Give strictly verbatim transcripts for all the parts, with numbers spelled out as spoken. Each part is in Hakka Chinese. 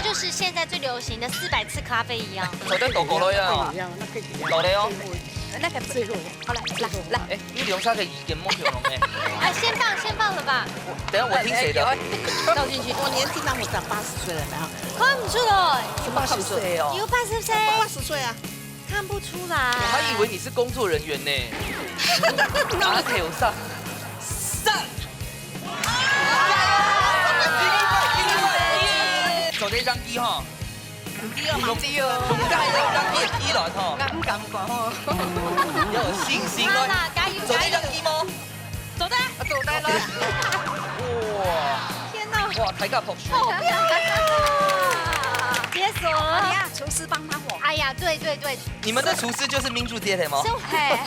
就是现在最流行的四百次咖啡一样。做得倒過來啊。一样，那可以一样。倒來哦。那个最后，好了，来来。哎，你兩儕个意見無相同呢？哎，先放，先放了吧。等一下我听谁的？哎，哎，倒进去。我年纪那么大，八十岁了没有？看不出来。八十岁哦。有八十岁？八十岁啊。看不出来。我还以为你是工作人员呢。拿铁上。上。做得上去吼。 毋知哦，毋知哦。毋知哦，當然知來吼。我毋敢講哦。要有信心哦。好啦，加油，做得當機無？做得。啊，做得啦。哇。天哪。哇，大家拍手。好漂亮啊！解鎖。哎呀，厨师帮他火。哎呀，对对对。你们的厨师就是明珠姐，对吗？是，嘿。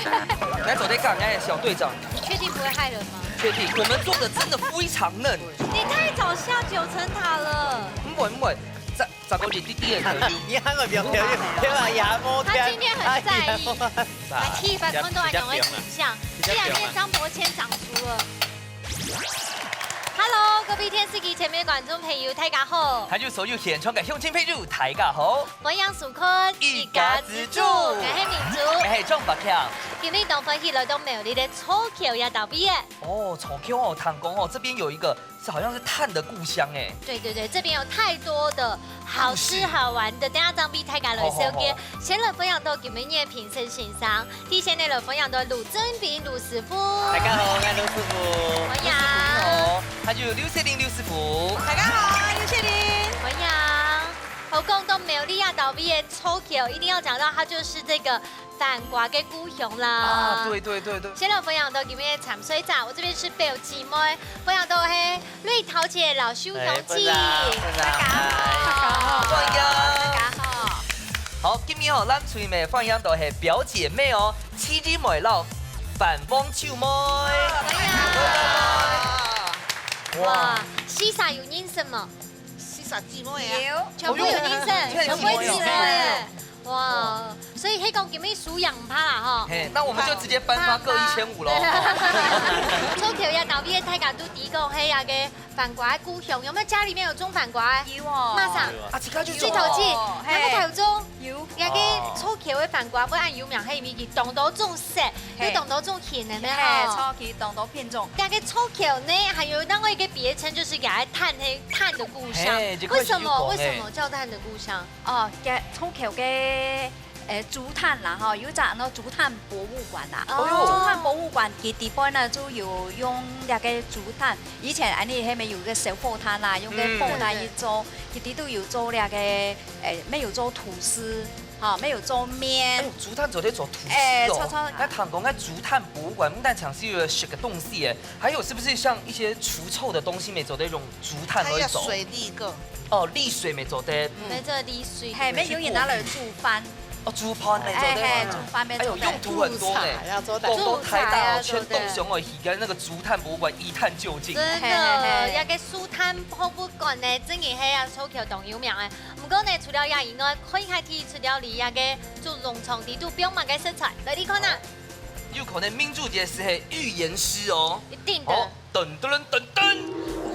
来，做得讲，哎，小队长。你确定不会害人吗？确定，我们做的真的非常嫩。你太早下九层塔了。不会，不会，再 十个字滴滴个可以。你還會表表演，表演也無聽。他今天很在意，哎呀，還特別看到阿娘个形象，這兩天張伯謙掌廚了。Hello，各位電視機前面的觀眾朋友，大家好。還有所有現場个鄉親朋友，大家好。歡迎收看一家之煮，我係明珠。我係張伯強。今日當歡喜來到苗栗个草橋這搭位个。哦，草橋哦，聽講哦，這邊有一個 是好像是炭的故鄉哎。对对对，这边有太多的好吃好玩的，等下张B大家来紹介。好好好。先來歡迎到今日个評審先生，第一先來歡迎到盧正斌盧師傅。大家好，我係盧師傅。歡迎。盧師傅你好，還有劉雪玲劉師傅。大家好，劉雪玲。歡迎。好，講到苗栗啊，到位个草橋，一定要講到它就是這個 番瓜个故鄉啦。啊，對對對對。先來歡迎到今日个參賽者，我這邊是表姊妹，歡迎到係瑞桃姐、老秀雄姐。哎，歡迎，歡迎。大家好。歡迎。大家好。好，今日吼，咱最尾歡迎到係表姐妹哦，七姊妹摎范汪秋妹。歡迎。哇，四儕有認識無？四儕姊妹啊。有。全部有認識，哎喲，全部有認識。哎喲。 哇，所以係講今日輸贏毋怕啦吼。嘿，那我們就直接頒發各一千五咯。草橋這搭位个大家都知講係該个番瓜个故鄉，有沒有家裡面有種番瓜个？有哦。麼儕？啊，自家就種。水頭姐，有哦，嘿。兩儕都有種。有。這个草橋个番瓜，本來有名，係因為佢當多種色，嘿。又當多種型个咩吼？嘿，草橋當多品種。這个草橋呢，還有另外一個別稱，就是給它炭黑炭的故鄉。嘿，這塊是有講的。為什麼？為什麼叫炭的故鄉？ 哦，該草橋个，呃，竹炭啦吼，有一隻安到竹炭博物館啦。哦。竹炭博物館佢底背呢，就有用該个竹炭，以前恁呢係無有个小火炭啦，用个火炭去做，嗯。佢底肚有做該个，呃，無有做吐司，吼，無有做麵。哎喲，竹炭做得做吐司哦。哎，做，做。該聽講該竹炭博物館，毋單淨係有食个東西誒，還有是不是像一些除臭的東西，也做得用竹炭來做？還有水利个。 哦，瀝水也做得。嗯。沒錯，瀝水。嘿，無有人拿來煮飯。哦，煮飯也做得。哎，嘿，煮飯也做得。哎喲，用途很多呢。煮茶也做得。講到大家哦，煮茶也做得。全部想愛去該个竹炭博物館一探究竟。真的，嘿，嘿，嘿。該个竹炭博物館呢，真个係啊，草橋當有名誒。毋過呢，除了這以外，看一下佢除了這个竹籠床底肚放麼个食材，來，你看啊。好。有可能明珠姐係預言師哦。一定的。哦。 噔噔噔噔噔。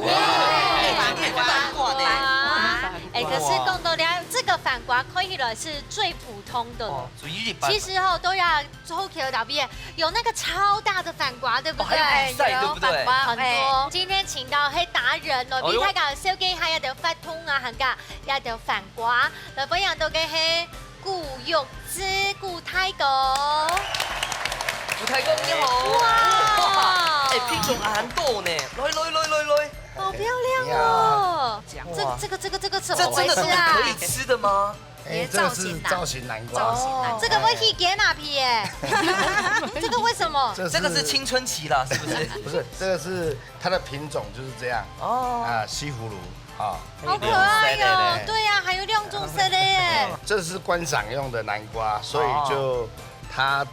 哇，哎，今天很大掛呢。哇，哎，可是講到了，這個番瓜看起來是最普通的了。哦，屬於一般。其實吼，都要草橋搭位，有那個超大的番瓜，對不對？哦，還有比賽，對不對？有番瓜，很多。哎。今天請到係達人哦，哎喲。為大家紹介一下這兜法通啊，還有這兜番瓜，來分享到个係 古玉芝，古大哥。古大哥你好。哇。哇，哎，品種恁多呢。來，來，來，來，來。好漂亮哦。哇。這，這個，這個，這個怎麼回事啊？這真的都是可以吃的嗎？哎，這個是造型南瓜。造型南瓜。哦，這個會去給哪批耶？這個為什麼？這是，這個是青春期啦，是不是？不是，這個是 它的品種就是這樣。哦。啊，西葫蘆，啊。好可愛哦。對呀，還有兩種色的耶。這是觀賞用的南瓜，所以就，哦。它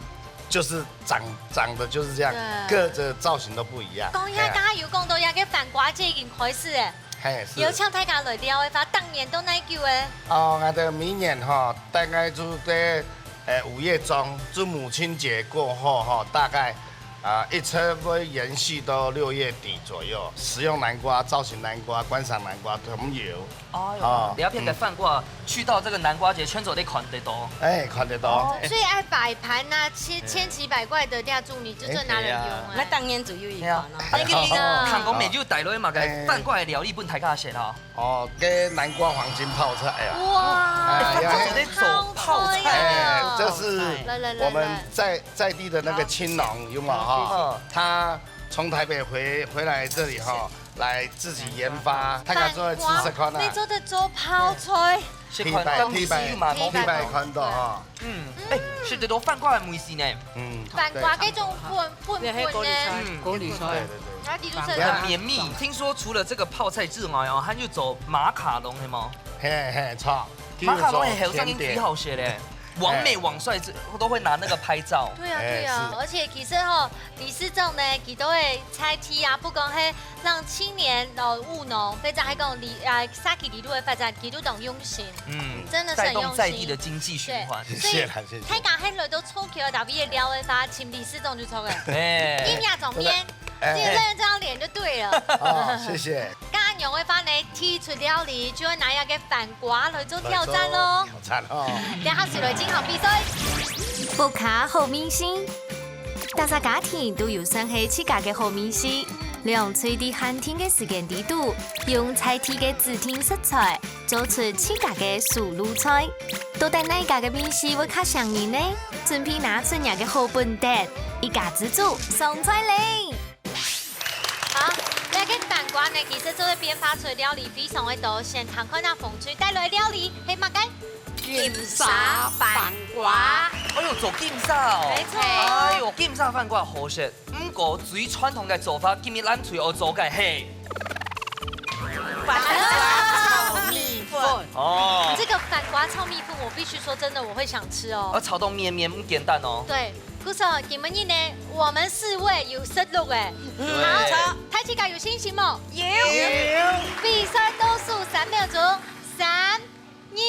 就是長，長得就是這樣，對。各個造型都不一樣。講一下，哎呀。剛剛有講到這個番瓜節已經開始誒。嘿，是。有請大家來尞个話，當年都哪久誒？哦，𠊎兜每年吼，大概就在，呃，五月中，就母親節過後吼，大概 啊，一直會延續到六月底左右，食用南瓜、造型南瓜、觀賞南瓜都有。哎呦，哦，這片个番瓜，嗯。去到這個南瓜節，全部都看得到。哎，看得到。哦，所以愛擺盤啊，千，千奇百怪的店主，你就真拿來用啊。哎，對啊。那當然就有一款啊。對啊。啊，你，你，哦。看講每日帶來嘛，个哎。番瓜个料理分大家食哦。哦，跟南瓜黃金泡菜啊。哇，哎，番瓜做得做泡菜啊。哎，這是來，來，來，我們在，來。在地的那個青農，有沒有哈？嗯。他從台北回，回來這裡哈， 來自己研發，大家做來試試看啊。你做得做泡菜。係看，皮白，皮白，皮白看到哈。嗯，哎，食得到番瓜个味緒呢。嗯，番瓜這種粉，粉粉呢。你係高麗菜，嗯。高麗菜。對，對，對。啊，你就食啊。很綿密。聽說除了這個泡菜之外哦，還有做馬卡龍，係嗎？嘿，嘿，著。馬卡龍係後生人最好食个。甜點。 網美網帥這，都會拿那個拍照。對啊，哎，對啊，是。而且其實吼，理事長呢，佢都會在地啊，不管係讓青年哦，務農，或者還講理，啊，社區裡肚个發展，佢都當用心，嗯，真的是很用心。帶動在地的經濟循環。對，所以謝謝啦，謝謝。大家係來到初期个特別个料个話，請理事長就著个。哎。一夜做面。 哎。你認這張臉就對了。哦，謝謝。該仰个話呢，第一出料理就愛拿一個番瓜來做挑戰咯。來做挑戰哦。等下就來進行比賽。屋下好味緒，大家家庭都有算係自家个好味緒，兩隊在限定个時間裡肚，用在地个指定食材， 做出自家个手路菜。到底哪一家个味緒會較餳人呢？準備拿出若个好本事，一家之煮上菜咧！好，這個番瓜呢，其實做得變化出料理非常个多，先看看啊，紅隊帶來料理係麼个？金沙番瓜。哎喲，做金沙哦！沒錯。哎喲，金沙番瓜好食。 毋過最傳統个做法，今日藍隊愛做个係番瓜炒米粉。哦。這個番瓜炒米粉，我必須說真的，我會想吃哦。要炒到綿綿，毋簡單哦。對，故所今日呢，我們四位有實力欸。對。好，大家有信心無？有。有。比賽倒數三秒鐘，三、二、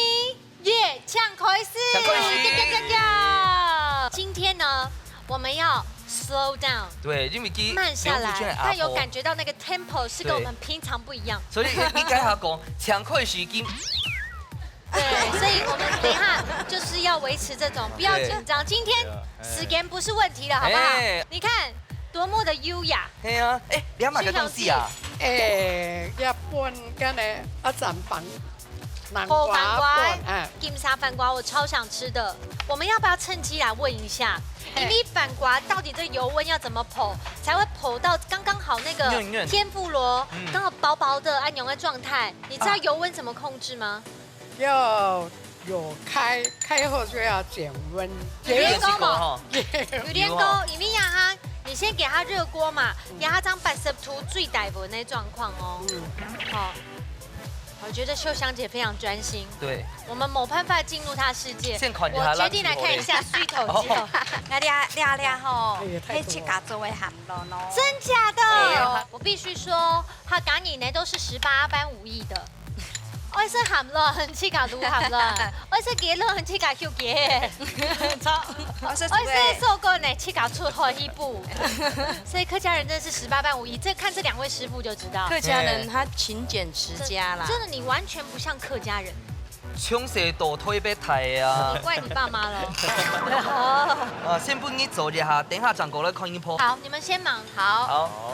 耶，請開始！請開始！呀呀呀呀！今天呢，我們要slow down，對，因為佢慢下來，流步進來，大家有感覺到那個tempo是跟我們平常不一樣。對。所以你，你跟他講，請開始，今對，所以我們等一下就是要維持這種，不要緊張。對。今天時間不是問題了，好不好？哎。你看，多麼的優雅。對啊，哎，你要買個東西啊？哎，要搬跟呢，啊，展板。 南瓜粉，好，番瓜，哎。金沙番瓜，我超想吃的。我們要不要趁機來問一下，嘿。因為番瓜到底這油溫要怎麼烰，才會烰到剛剛好那個嫩嫩。天婦羅，嗯。剛好薄薄的，恁樣的狀態，你知道油溫怎麼控制嗎？啊。要有開，開後就要減溫。有練過嗎？有練過，因為呀哈，你先給它熱鍋嘛，嗯。給它這樣八十度最低溫的狀況哦。嗯。好。 我覺得秀香姐非常專心。對。我們沒辦法進入她的世界。先看一下，我決定來看一下水頭雞。哦。那這，這，這吼，哎呀，太多了。彼自家做个鹹卵哦。真假的？哎呀。我必須說，客家人呢都是十八般武藝的。愛食鹹卵，自家滷鹹卵；愛食雞卵，自家翕雞。好，愛食素个。愛食素个呢，自家出海去捕。所以客家人真的是十八般武藝，這，看這兩位師傅就知道。客家人他勤儉 持家啦。真，真的，你完全不像客家人。從細到大被大啊。怪你爸媽咯。哦。啊，先分你做一下，等一下正過來看一波。好，你們先忙。好。好。好。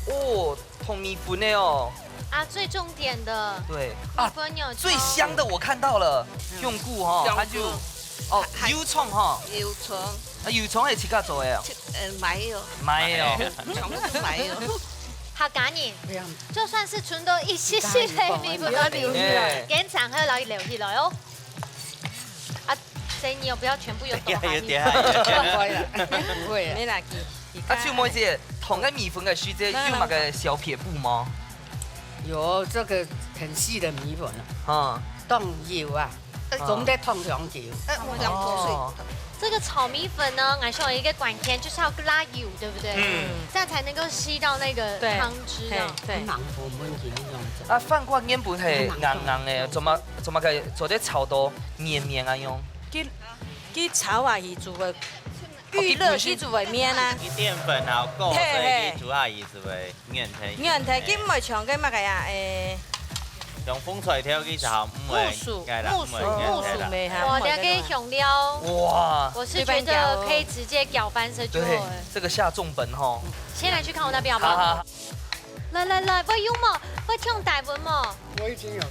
哦，燙米粉的哦。啊，最重點的。對。啊，米粉有最香的我看到了，嗯。香菇哈，香菇。它就，哦，還，還，油蔥哈。油蔥。啊，油蔥也自家做的啊。呃，買的哦。買的哦。全部都買的哦。 客家人，哎呀，就算係存到一息息个米粉，都留起來。哎。現場還留起來哦。啊，所以你有不要全部有倒下去。有點，有點。不會啦，不會啦。沒啦，佢，佢啊，秋妹姐，燙該米粉个時節，有麼个小撇步嗎？有，這個很細的米粉啊。嗯。當油啊。 總得燙上去。哎，我想脫水。哦。這個炒米粉呢，𠊎想有一個關鍵，就是要拉油，對不對？嗯。這樣才能夠吸到那個，對，湯汁啊。嘿，對。啊，番瓜原本係硬硬个，做麼，做麼个做得炒到綿綿啊樣？佢，佢炒下去煮个，預熱去煮个麵啊。佢澱粉好夠，嘿，嘿。所以佢煮下去就會 軟忒。軟忒，佢毋會像該麼个呀，誒，用風吹挑起就好，毋會，木薯，該啦，木薯，毋會，木薯味哈，哇，等下可以用料。哇，我是覺得可以直接攪翻身就好了。對，這個下重本吼。先來去看我那邊好不好？好，好，好。來，來，來，會用嗎？會用台灣嗎？我已經有開，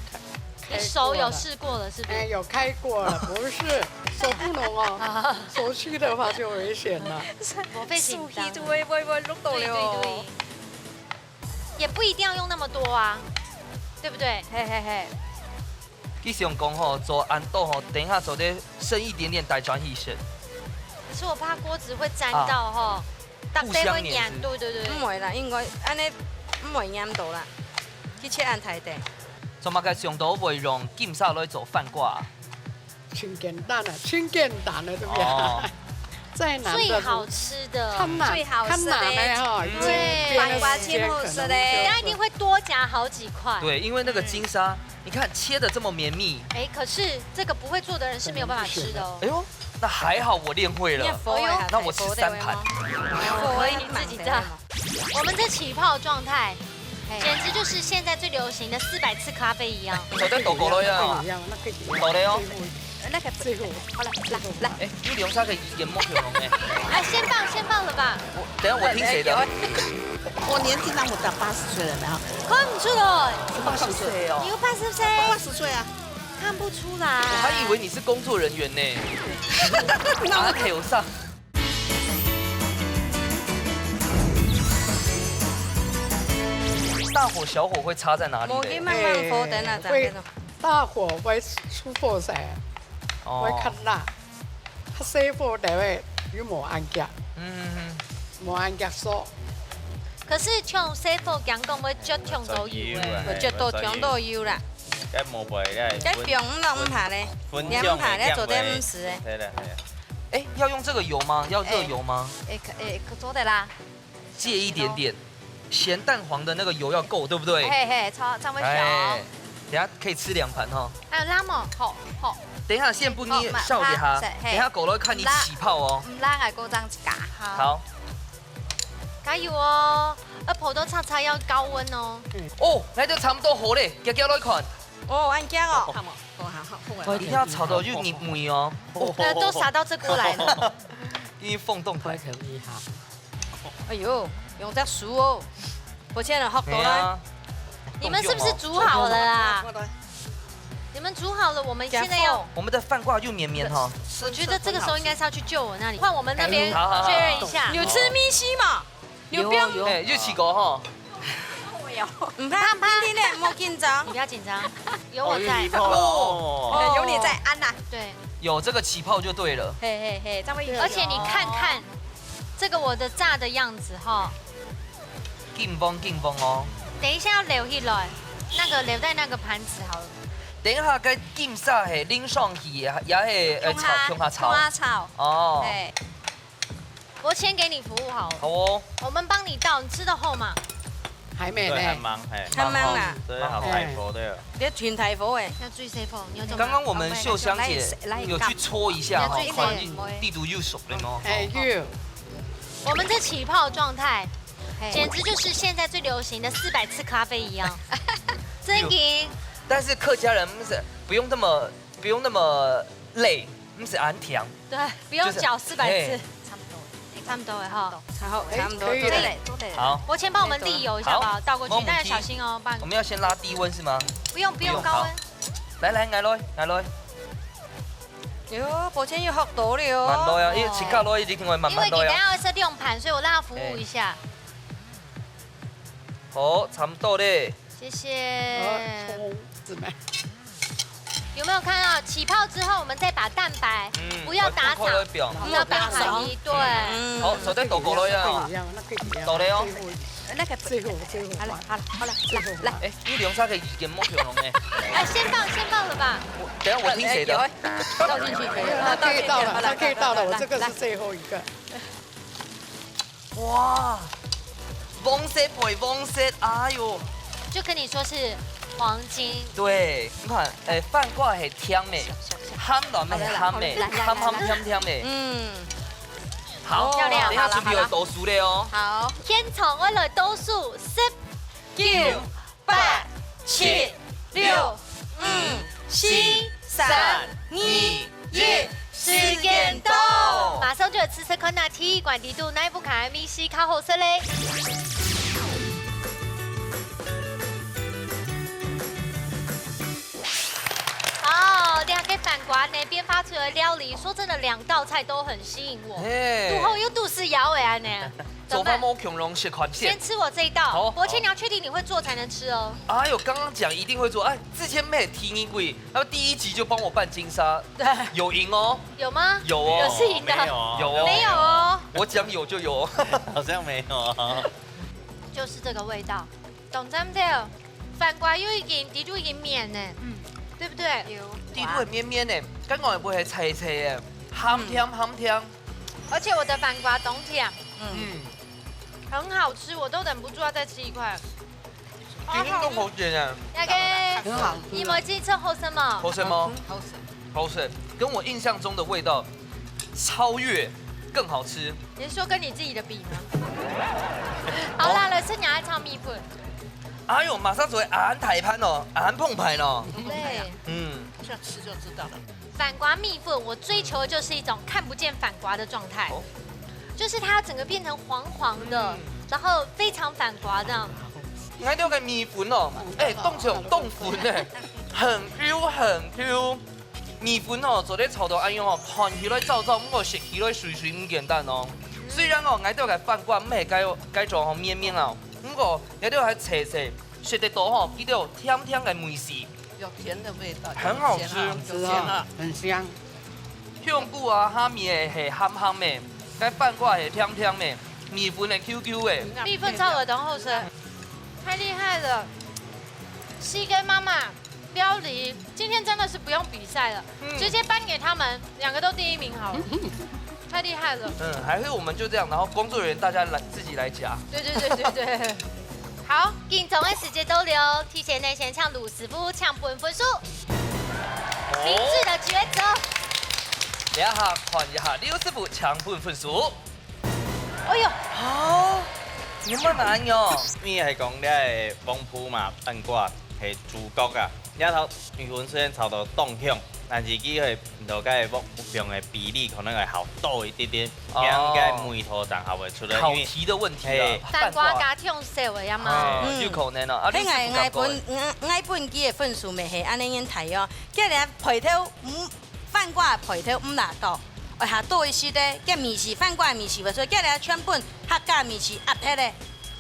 你手有試過了，是不是？哎，有開過了，不是，手不能哦，手去的話就危險了。我被緊張。手去就會，會，會弄到了哦。對，對，對。 也不一定要用那麼多啊，對不對？嘿，嘿，嘿。佢想講吼，做恁多吼，等一下做得剩一點點帶轉去食。可是我怕鍋子會沾到吼，啊，搭底會黏，互相黏是不是？對，對，對。毋會啦，應該恁呢毋會黏到啦。去切恁大塊。做麼个想到會用金沙來做番瓜啊？ 真簡單啊，真簡單的，對不對？哦。再難的最好吃的。較難，最好吃的。較難的哈，嗯。因為對，別的時間可能就番瓜真好吃的。大家一定會多夾好幾塊。對，因為那個金沙，你看切得這麼綿密。哎，可是這個不會做的人是沒有辦法吃的哦。哎呦，那還好我練會了。你也佛的哈，那我吃三盤。佛的嘛。可以自己炸。我們這起泡狀態，嘿。簡直就是現在最流行的四百次咖啡一樣。手在抖狗了呀。一樣，那可以。抖了喲。那個，最後，好了，來，來。哎，你兩三個眼目全紅哎。哎，先放，先放了吧。我，等一下我聽誰的？哎，有。我年紀那麼大，八十歲了沒有？看不出來。八十歲哦。你有八十歲？八十歲啊。看不出來。我還以為你是工作人員呢。那我還有上。 大火小火會差在哪裡嘞？無，你慢慢火等啊，哎，咱們會，大火會出火噻，哦。會較辣，較細火就會又無恁遽，嗯，嗯，嗯。無恁遽熟。可是像細火講講會啜忒到油誒。會啜到忒到油啦。該無會，該該放毋落毋怕咧，分，分你毋怕咧，做得毋食誒。係啦，係啦。哎，要用這個油嗎？要這個油嗎？哎，哎，可，哎，可做得啦。 借一點點，鹹蛋黃的那個油要夠，對不對？嘿，嘿，差，差不多。哎，等下可以吃兩盤哈。還有辣嗎？好，好。等一下，先分你笑一下，好，嘿。等一下過來看你起泡哦。毋辣，毋辣，還過這樣子加。好。好。加油哦，要泡到叉叉要高溫哦。哦，那就差不多好咧，遽遽來看。哦，恁遽哦。好，好，好，好。一定要炒到有黏味哦。呃，都撒到這鍋來了。因為風動開。可以哈。 哎呦，用隻手哦，抱歉了，學到了。哎呀。你們是不是煮好了啊？你們煮好了，我們現在要，我們的番瓜又綿綿哈。我覺得這個時候應該是要去救火那裡，換我們那邊確認一下。好，好，好。有吃米線嗎？有，有，有。哎，有試過哈。毋怕，毋怕，你莫緊張。你不要緊張，有我在。哦，有你在。哦。哎，有你在，安娜。對。有這個起泡就對了。嘿，嘿，嘿，這樣會，而且你看看， 這個我的炸的樣子哈。緊燜，緊燜哦。等一下要撈起來，那個撈在那個盤子好了。等一下該金沙係淋上去，也係，呃，共下，炒，共下炒。共下炒。哦。對。我先給你服務好了。好哦。我們幫你倒，你吃得好嗎？ 還沒呢。對，還忙，嘿。還忙啦。對，好，哎。大火的。你要全大火誒。要最細火，你要做麼？剛剛我們秀香姐來，來，有去搓一下哈，你要最細火。看你地圖又熟了嗎？哎，有。我們這起泡狀態，嘿。簡直就是現在最流行的四百次咖啡一樣。真的。但是客家人不是，不用那麼，不用那麼累，毋使恁甜。對，不用攪四百次。就是，嘿。 差不多，差不多了哈。好，哎，差不多，可以了。做得了，做得了。好。我先幫我們瀝油一下吧，好，倒過去，沒問題。大家小心哦，不然我們要先拉低溫是嗎？不用，不用，不用，高溫。好。來，來，𠊎來，𠊎來。喲，抱歉又學到了哦。慢來啊，因為自家來一定會慢慢來啊。因為今天要吃兩盤，所以我讓他服務一下。哎。好，差不多咧。 謝謝。哦，蔥，姊妹。有沒有看到起泡之後，我們再把蛋白，嗯，不要打散，把它放開來表。不要打散，不要打散。對。嗯。好，手再倒過來啊。一樣，那個一樣。倒了哦。最後，那個，最後，最後。好了，好了，好了，最後。來，來。哎，你兩三個已經沒有了呢。哎，先放，先放了吧。我，等一下我聽誰的？哎，有，哎。倒進去可以了。那可以倒了，那可以倒了，我這個是最後一個。 哇，黃色配黃色，哎喲。就跟你說是黃金。對，你看，哎，番瓜係甜个，鹹卵係鹹个，好了，好了，來，來，鹹鹹甜甜个。嗯。好，漂亮，等一下準備來倒數了哦。好，好。現場𠊎來倒數，十、九、八、七、六、五、四、三、二、一，時間到。馬上就來試食看啊，第一關裡肚哪一款个味緒較好食咧？哦，這個番瓜呢，變化出來个料理，說真的，兩道菜都很吸引我。嘿。肚後又肚屎枵个恁呢。 做飯無共樣食飯先。先吃我這一道。好，伯謙，好。你要確定你會做才能吃哦。哎呦，剛剛講一定會做，哎，之前沒提你鬼，他們第一集就幫我辦金沙，對。有贏哦。有嗎？有哦。有是贏的。沒有哦。有哦。沒有哦。我講有就有哦。好像沒有哦。就是這個味道，懂真的？番瓜又已經，底肚已經綿了，嗯。對不對？有。底肚會綿綿的，剛剛也不會脆脆的，鹹甜鹹甜。 而且我的番瓜當甜，嗯。嗯。很好吃，我都忍不住要再吃一塊。今天都好甜啊。那個，很好吃。你們這次好吃嗎？好食嗎？好食。好食，跟我印象中的味道超越，更好吃。你是說跟你自己的比嗎？好啦，來，剩下來炒米粉。哎呦，馬上就會恁大盤哦，恁澎湃哦。對。嗯。一下吃就知道了。 番瓜米粉，我追求的就是一種看不見番瓜的狀態，哦。就是它整個變成黃黃的，嗯。然後非常番瓜這樣。𠊎兜个米粉哦，哎，當像冬粉呢，很Q很Q。米粉哦，做得炒到恁樣哦，看起來燥燥，毋過食起來水水，毋簡單哦。雖然哦，𠊎兜个番瓜毋係該該種哦綿綿哦，毋過𠊎兜還脆脆，食得到吼，佢兜甜甜个味緒。 有甜的味道，很好吃。有甜啊，有甜啊。很香。香菇啊，蝦米个係鹹鹹个，該番瓜係甜甜个，米粉係Q Q个。米粉炒得當好食，太厲害了！西跟媽媽料理，今天真的是不用比賽了，嗯。直接頒給他們，兩個都第一名好了。 太厲害了。嗯，還是我們就這樣，然後工作人員大家來，自己來夾。對，對，對，對，對。好，緊張个時節到了，提前呢先請盧師傅請分分數。哦。明智的抉擇。這下看一下劉師傅請分分數。哎喲。啊，你們哪樣？你係講你个黃瓠嘛，番瓜係主角啊，這頭米粉雖然炒到當香，但是佢个 你个該个木，木香个比例可能會好多一點點，哦。這樣該味道正好會出來，因為，考題的問題啊，嘿。番瓜加香燒个呀嘛。哦，嗯。有可能哦。啊，你係，𠊎，𠊎分，𠊎，𠊎分佢个分數乜係恁樣樣大哦。佢个配頭，嗯，番瓜配頭毋罅多，愛下多一息个，該味緒，番瓜个味緒會出來，佢个全部客家味緒壓忒个。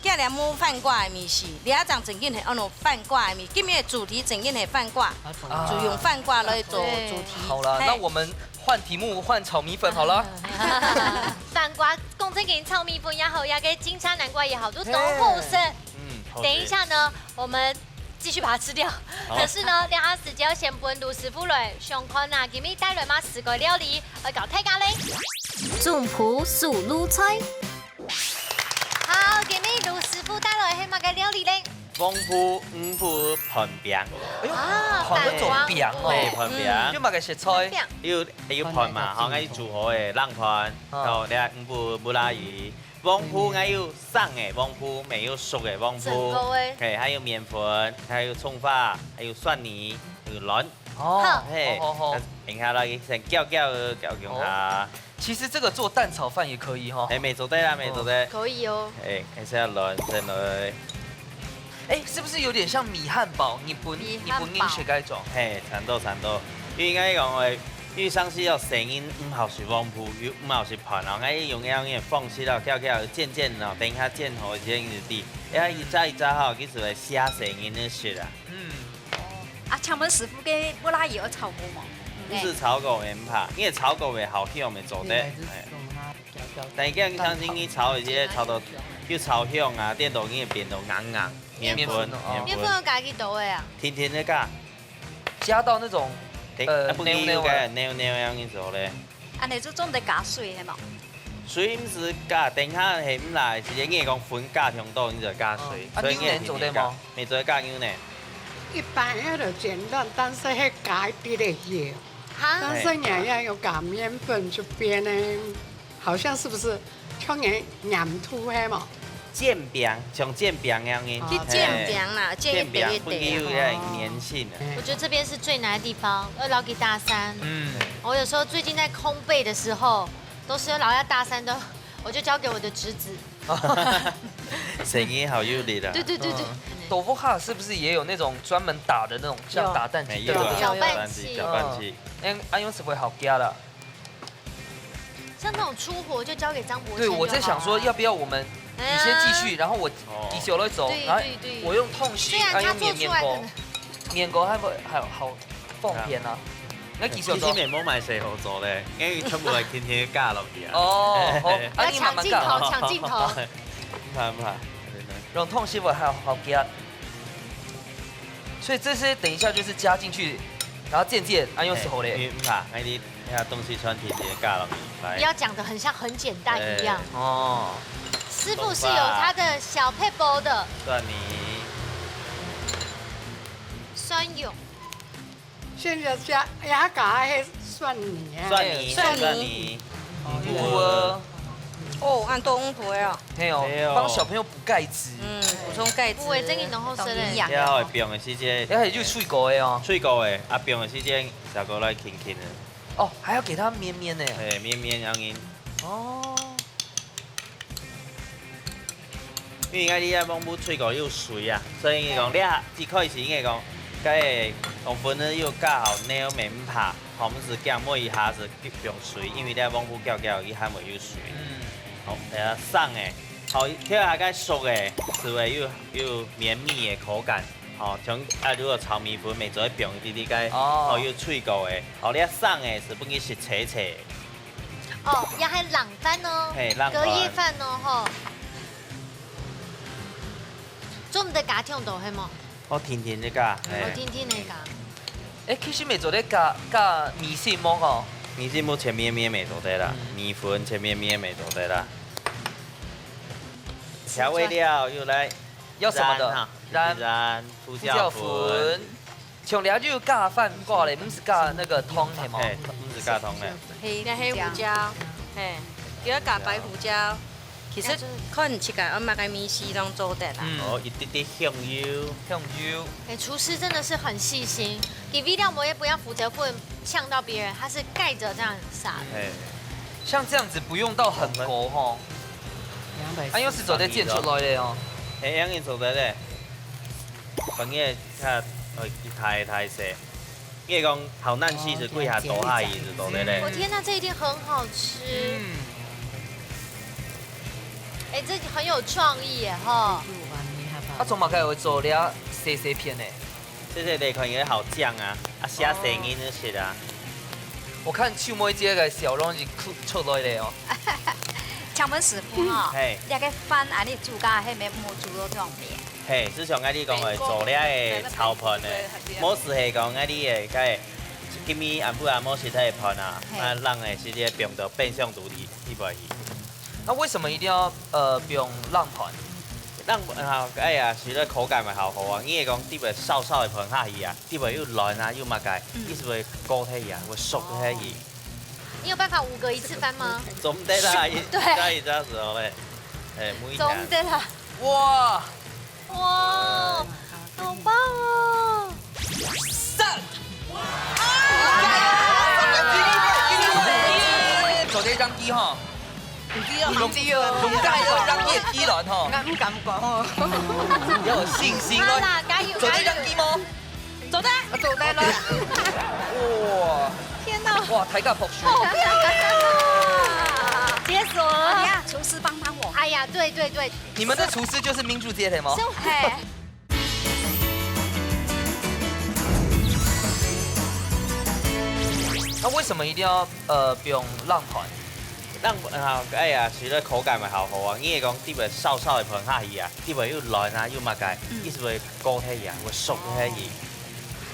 今日無番瓜个味緒，這正正經係安到番瓜个味，今日个主題正經係番瓜，啊。就用番瓜來做主題。對。好了，嘿。那我們換題目，換炒米粉好了。番瓜，講正經炒米粉也好，這个金沙南瓜也好，都當好食。嘿。嗯，好食。等一下呢，我們繼續把它吃掉。好。可是呢，這下時間要先分盧師傅來想看啊，今日帶來麼个个料理，來教大家咧。總舖手路菜。 好，今日盧師傅帶來係麼个料理咧？黃瓠魚脯拌餅。哎喲，啊，好像種餅哦。番瓜，對，拌餅。嗯。有麼个食材？拌餅。有，有飯嘛，好，𠊎有煮好个冷飯，啊。然後呢，魚脯、木瓜魚，黃瓠，𠊎有生个黃瓠，乜有熟个黃瓠。整个欸。嘿，還有麵粉，還有蔥花，還有蒜泥，還有卵。哦，好。嘿，好，好，好。等一下來先攪攪，攪攪下。哦。 其實這個做蛋炒飯也可以哈。哎，乜做得啦，乜做得。可以哦。哎，還係愛卵先來。哎，是不是有點像米漢堡？日本，米漢堡。日本人食該種。嘿，差毋多，差毋多。因為𠊎講話，因為上次要生人毋好食黃瓠，又毋好食飯，然後𠊎用這樣个方式咯，攪攪煎煎咯，等一下煎好先入去，哎，一隻一隻吼，其實會嚇生人个食啊。嗯。 啊，請問師傅，該木瓜油有炒過無？毋使炒過也毋怕，因為炒過會好香，會做得。哎。但係這樣像今日炒一些，炒到又炒香啊，顛倒佢會變到硬硬，麵粉，麵粉哦。麵粉。麵粉愛加幾多个啊？定定个加。加到那種，對，呃，啊，毋過佢有个，黏黏个。黏黏个樣子咧。恁樣就總得加水，係無？ 水毋使加，等下係毋啦，直接你講粉加忒多，你就加水。哦，啊，所以你係定定加。牛奶做得嗎？你做得加牛奶。一般係就煎卵，但是係加一滴个油，哈？但是你也有加麵粉，就變呢，好像是不是像黏黏土係無？煎餅，像煎餅樣个。哦，去煎餅啦，煎一塊一塊啊。煎餅本來有該个黏性啊。我觉得这边是最难的地方，要留给大三。嗯。我有时候最近在烘焙的时候，都是要留下大三都，我就交给我的侄子。生意好有力啊。对对对对。嗯，豆腐哈是不是也有那种专门打的那种，像打蛋器？有啊，对不对？搅拌器。搅拌器，搅拌器。嗯，哎，啊，用什么好加了？像那种粗活就交给张伯对，谦就好啊。我在想说，要不要我们你先继续，哎呀。然后我哦。继续来做，对，然后对，对。我用痛惜，虽然他做出来可能啊，用面面包，面包还会还有好方便啊。啊。那继续做。其实面包买谁好做嘞？因为全部系天天加落去啊。哦，好，啊，要你慢慢加。抢镜头，抢镜头。不怕，不怕。用痛惜我还有好加。所以这些等一下就是加进去，然后渐渐，啊，用手嘞。嘿，你不怕，哎，你 哎呀，东西全体直接加落去，来。不要讲得很像很简单一样。对。哦。师傅是有他的小撇步的。蒜泥。蒜蓉。现在加，哎呀，加那个蒜泥啊。蒜泥，蒜泥。蒜泥。哦，有啊。哦，恁多红皮哦。嘿哦，嘿哦。帮小朋友补钙质。嗯，补充钙质。有诶，真个浓厚色嘞。营养。了后放个时间。了后就脆口的哦。脆口的，啊，放个时间，再过来轻轻的。 哦，还要给它绵绵呢。嘿，绵绵软软。哦。因为𠊎這个網布吹過有水啊，所以講這一開始應該講，該个用粉呢又加好料，毋怕，吼，毋使驚每一下係用水，因為這網布攪攪，佢還會有水。嗯。好，等下上誒，好，跳下該熟誒，係會有，有綿密的口感。 吼，像，啊，如果炒米粉，乜做得放一滴滴該，哦。吼，有脆口个。吼，你愛生个係分佢食脆脆。哦，也還冷飯哦，嘿，冷飯。隔夜飯哦，吼。做毋得加糖度，係無？哦，甜甜个加，嘿。哦，甜甜个加。誒，其實乜做得加，加米線無吼？米線無切綿綿乜做得啦，嗯。米粉切綿綿乜做得啦。調味料又來 要什麼的？卵哈，卵、卵、胡椒粉。胡椒粉。像這就加飯掛咧，毋使加那個湯，係無？嘿，毋使加湯咧。黑胡椒。這黑胡椒，嘿，佢愛加白胡椒。其實看自家愛麼个味緒攏做得啦。嗯。哦，一滴滴香油。香油。哎，廚師真的是很細心，佢為了無也不要負責，不能嗆到別人，他是蓋著這樣撒的。嘿。像這樣子不用到很勾吼。 啊，又係做得煎出來个哦。嘿，恁樣做得咧。反正較，呃，大大細。你講好難食係幾下大下去係做得咧。我天哪，這一定很好吃。嗯。哎，這很有創意耶，哈。啊，做麼个會做這細細片呢？ 這个來看也好醬啊，啊，寫生人就食啊。我看秋妹姐个笑容已經出，出來了哦。請問師傅吼，嘿。這个飯啊，你煮甲係毋係無煮到這種面？嘿，就像𠊎你講个，做這个炒飯个，無就係講𠊎你个，該今晡暗晡啊，無食忒飯啊，嘿。啊，人个直接放到冰箱肚裡，裡背去。那為什麼一定要，呃，放冷飯？冷飯啊，哎呀，食了口感會好好啊。你會講，裡背燒燒个飯下去啊， 裡背又卵啊，又麼个，嗯。佢係會膏忒去啊，會熟忒去。你有辦法五個一次翻嗎？做毋得啦，對。一下一下時候咧，哎，每一天。做毋得啦。哇！哇，好棒哦！讚！做得這樣子吼。 毋知哦，毋知哦，毋知哦，讓佢知卵吼。𠊎毋敢講哦。要有信心咯。好啦，加油，做得這樣子無？加油。做得。啊，做得咯。哇。天哪。哇，大家拍手。好漂亮啊！解鎖了。哎呀，廚師幫幫我。哎呀，對對對。你們的廚師就是明珠姐，對嗎？是，嘿。那為什麼一定要，呃，放冷飯？ 冷飯啊，哎呀，食了口感會好好啊。你會講裡背燒燒个飯下去啊，裡背又卵啊，又麼个，嗯。佢係會膏忒去啊，會熟忒去。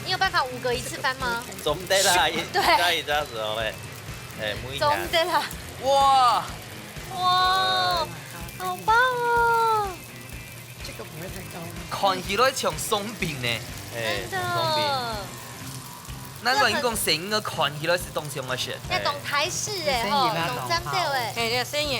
你有辦法五個一次翻嗎？做毋得啦，一，對。一下一下時候咧，哎，每一天。做毋得啦。哇！哇，好棒哦！ 這個不會太高嗎？看起來像鬆餅呢。哎，真的。鬆餅。難怪你講生个看起來係當像个食。要懂台式哎，吼，懂三六哎。嘿，這生个。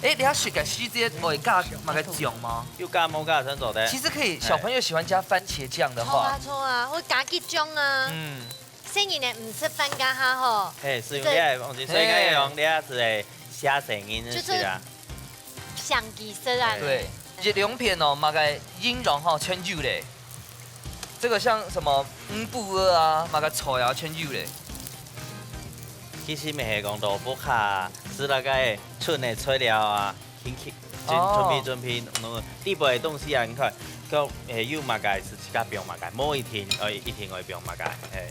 哎，你要選个時節，我會加麼个醬嗎？有加無加全做得。其實可以，小朋友喜歡加番茄醬的話，好啊，好啊，或加桔醬啊。嗯，細人仔毋食飯該下吼，嘿，係用這个方式，所以講用這个係个寫細人仔就係啦。想其實啊，對，一兩片哦，麼个營養吼全有咧。這個像什麼五寶啊，麼个菜啊全有咧。其實乜係講到屋下，係那個春个材料啊，緊去準準備準備，嗯，底背个東西啊，你看，講誒有麼个係自家放麼个，無一定，呃，一定會放麼个，嘿。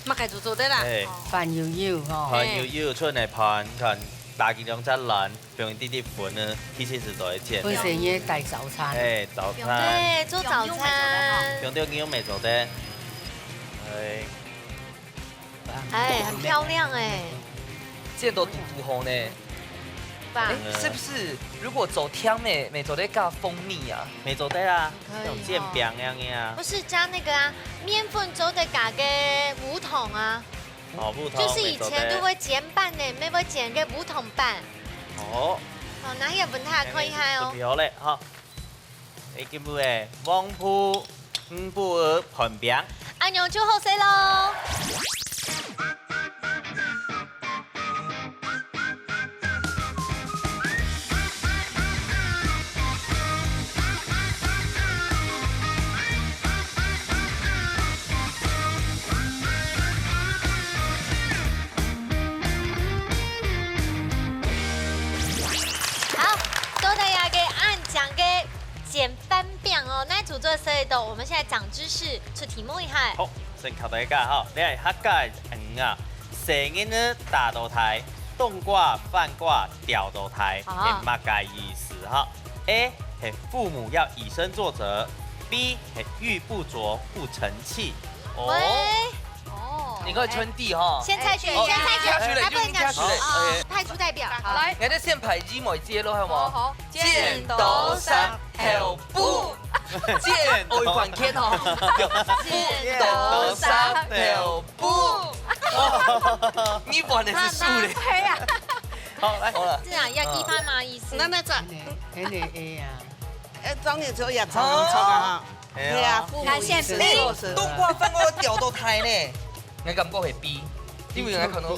麼个就做得啦。嘿。飯又有吼。飯又有，春个飯，你看打幾兩隻卵，放一滴滴粉呢，其實係做得煎。本身也帶早餐。哎，早餐。對，做早餐。用牛肉乜做得。哎。哎，很漂亮哎。煎到堵堵好呢。吧？哎，是不是如果做甜个，乜做得加蜂蜜啊？乜做得啊，可以哦。像煎餅樣个啊。不是加那個啊，麵粉做得加个無糖啊。哦，無糖，就是以前都會煎粄呢，乜會煎个無糖粄。哦。哦，拿一個分大家看一下哦。準備好咧，好。 你今晡日个黃瓠、五寶粄餅。恁樣就好勢咯。好，做得這个恁靚个煎粄餅哦，哪位做得食得到？我們現在長知識，出題目一下。好，先考大家哈，你係客家人啊，細人仔打到大，冬瓜、番瓜吊到大，啊。係麼个意思哈？A係父母要以身作則，B係玉不琢不成器。哦。喂。 哦。你可以穿地哈。先猜拳，哦，先猜拳，先猜拳，他不能講。先猜拳。哦，派出代表，好。來。你得先排一模一樣咯，好無？好，好。剪刀石頭布。剪，哦，有關鍵哦。剪刀石頭布。你玩的是輸咧。那，那，對啊。好，來，好了。是啊，要一番嘛意思。那，那這。很，很A啊。呃，當然只有也常常錯啊哈。 係啊，父母以身作則。冬瓜、番瓜吊到大呢，𠊎感覺係B，因為𠊎看到，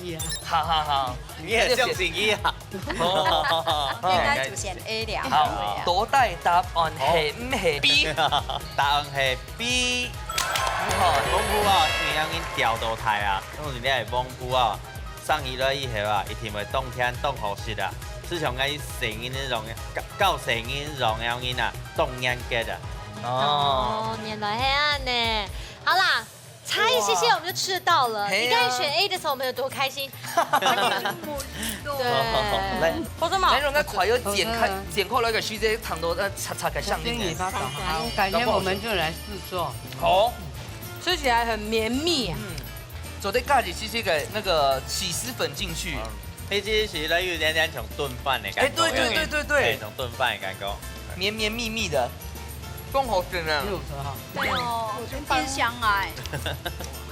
哈哈哈。你也相信佢啊？哦，應該就選A了。好，到底答案係毋係B？答案係B。你看，冬瓜啊，因為已經吊到大啊，當然你係冬瓜啊。 生起來以後啊，一定會當甜當好食啊。就像𠊎細人仔樣，教，教細人仔樣樣啊，當嚴格啊。哦。哦，原來係恁呢。好啦，差一些些我們就吃得到了。哇。你剛才選A的時候，我們有多開心？對。來，好吃嗎？來，讓它快要剪開，好吃啊。剪開來个時節，糖都，呃，擦，擦个上面呢。好，改天我們就來試做。好。吃起來很綿密啊。嗯。 做得加一些些个那個起司粉進去。嗯，佢其實係有點點像燉飯个感覺。哎，對，對，對，對，對。哎，像燉飯个感覺。綿綿密密的，當好食呢。很有車哈。對哦，我覺得變香哎。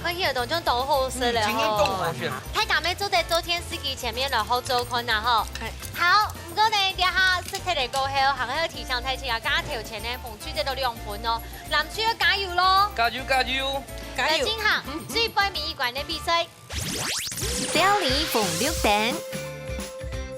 可以有種就當好食了嗯，今天當好食。大家乜做得做電視機前面來好做看啊吼。哎。好，毋過呢，這下食忒了過後，還愛提醒大家，加頭前呢，紅隊得到兩分哦，藍隊要加油咯。加油，加油。加油。來進行最背尾一關个比賽。 料理紅綠燈。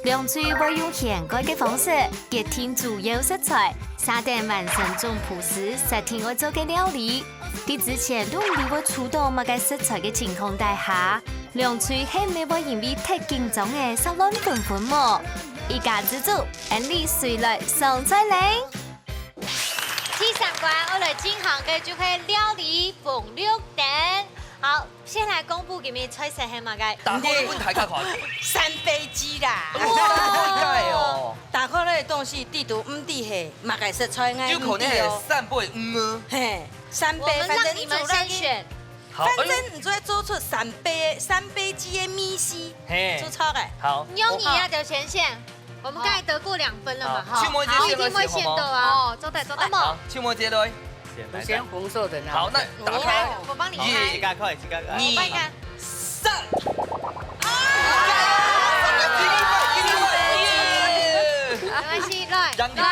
兩隊會用掀蓋个方式，決定主要食材，續等完成總鋪時設定愛做个料理。在之前都毋知會出到麼个食材个情況底下，兩隊係毋係會因為忒緊張而煞亂紛紛無？一家之煮，恁樣誰來上菜咧？第三關，愛來進行个就係料理紅綠燈。好， 先來公布今日菜色係麼个？打開來分大家看。三杯雞啦。哇，厲害哦。打開來个東西，底肚毋知係麼个色彩，有可能係三杯魚哦。嘿，三杯，我們讓你們先選。反正你做得做出三杯，三杯雞个味緒，嘿，做出來。好。妞你啊，就先選。 我們剛才得過兩分了嘛，好，哈。好，一定會選到啊。哦，做得，做得。好，請問這位。先選紅色的那位。好，那打開。哦，我幫你開。一，一個開，一個開。我幫你開。三。啊！一個開，一個開，耶！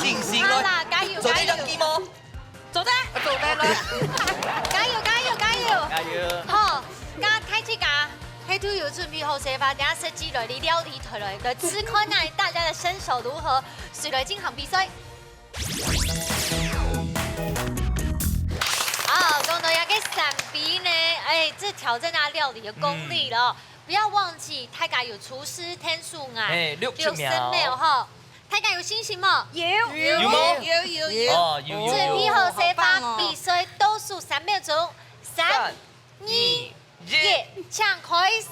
信心咯。好啦，加油，做得加油。入去無？做得。啊，做得咯。加油，加油，加油！加油！好，該大自家，係都有準備好勢吧？等下設計來，你料理出來，來試看看大家的身手如何，誰來進行比賽？好，講到這個三杯呢，哎，這挑戰大家料理的功力了。嗯。不要忘記，大家有廚師天數啊，哎，六十秒。六十秒吼。 大家有信心無？有。有無？有，有，有。哦，有，有，有。準備好勢吧，好棒哦。比賽倒數三秒鐘，三、三、二、二、一，請開始。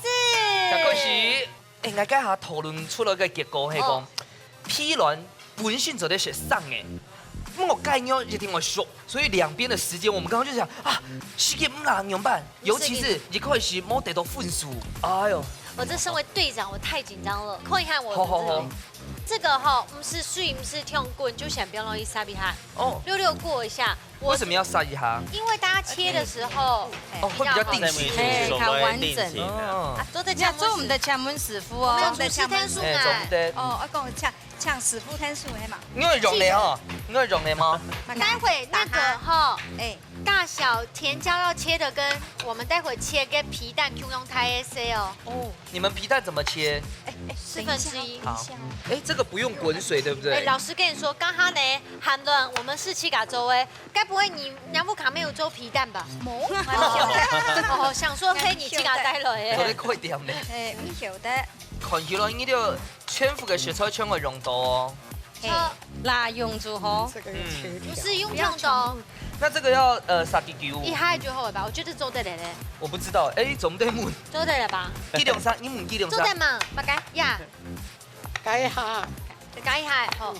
請開始。哎，𠊎該下討論出來个結果係講，哦。P卵本身做得係生个，毋過該肉一定愛熟，所以兩邊的時間，我們剛剛就想啊，時間毋罅，怎麼辦？ 尤其是一開始無得到分數，哎喲。我這身為隊長，我太緊張了。看一下我的這個，好，好，好。這個吼，毋使水，毋使暢滾，就先不要容易撒比哈。哦。溜溜過一下。我為什麼要撒一下？因為大家切的時候，哦，會比較定型。哎，較完整。哦。啊，都在你要做我們的強門師傅哦。我們有廚師天數啊。哎，做得。哦，我講強，強師傅天數，嘿嘛。你會用的吼，你會用的嗎？待會那個吼，哎。 大小甜椒要切的跟我們待會切个皮蛋共樣大个細哦。哦，你們皮蛋怎麼切？哎，哎，四分之一。等一下哦，等一下哦。好。哎，這個不用滾水，對不對？哎，老師跟你說，剛剛呢，韓倫，我們是自家做的，該不會你娘屋下沒有做皮蛋吧？無，還沒有。哦，想說，嘿，你自家帶來的。做得快點呢。哎，毋曉得。看起來你就全部个食材全部用到哦。 嘿，好。罅用就好。這個要切掉。嗯。毋使用傷多。那這個要，呃，撒幾久？一下就好了吧？我覺得做得了嘞。我不知道，哎，做毋得問。做得了吧？幾量撒，你問幾量撒？做得嘛，麼个？呀。改一下。改一下，好。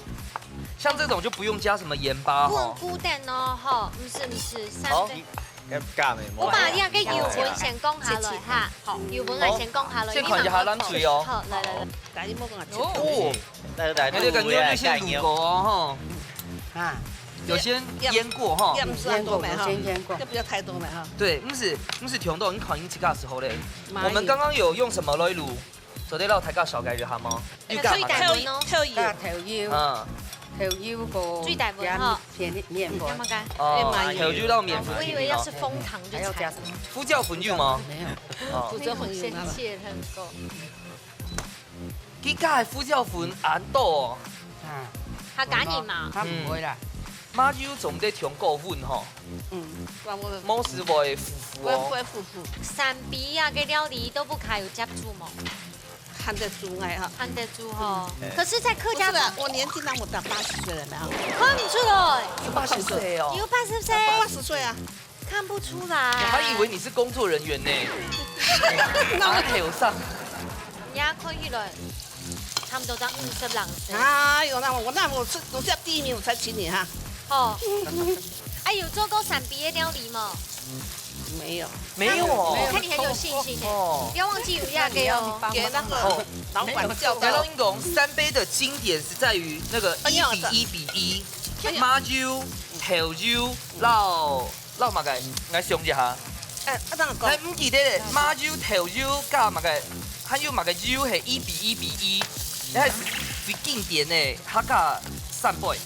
像這種就不用加什麼鹽巴吼。毋使，毋使，三杯。好。 要加咩？我把這個油分先講下來哈。好，油分來先講下來。好，先看一下冷水哦。好，來來來。哦，來來，你這個牛就先滷過哦，吼。啊，有先醃過哈。醃過，有先醃過。就不要太多了哈。對，毋使，毋使忒多，你看你自家个時候嘞。我們剛剛有用什麼來滷？ 做得摎大家紹介一下嗎？哎，又加麼个？豆油，豆油。加豆油。嗯。豆油和水大份哈。麵，麵粉。你看嘛，看。哦，哎，豆油摎麵粉。我以為要是楓糖就慘了。還要加什麼？胡椒粉有嗎？沒有。哦。胡椒粉有嗎？沒有，先切很夠。佢加个胡椒粉恁多哦。啊。佢加鹽嘛？佢毋會啦。嗯。麻油做毋得忒過溫吼。嗯，無就會苦苦哦。會，會苦苦。三杯啊，个料理都毋會有接觸無？ 看得出來哈。看得出吼。嗯。可是在客家不是啦，我年紀那麼大，八十歲了呢。看不出來。有八十歲哦。有八十歲？八十歲啊。看不出來。我還以為你是工作人員呢。哪有上？人家看起來差不多到五十零歲。哎喲，那我，那我是，我是要第一名，我才請你哈。哦。哎，有做過三杯个料理嗎？ 沒有。沒有哦。我看你很有信心耶。哦。不要忘記有那個哦。給那個老闆叫到。來，老英公，三杯的經典是在於那個一比一比一，哎呀。麻油、豆油、摎，摎麼个？𠊎想一下。哎，啊，等下講。來，毋記得咧，麻油、豆油加麼个？還有麼个油係一比一比一？該係最經典个客家三杯。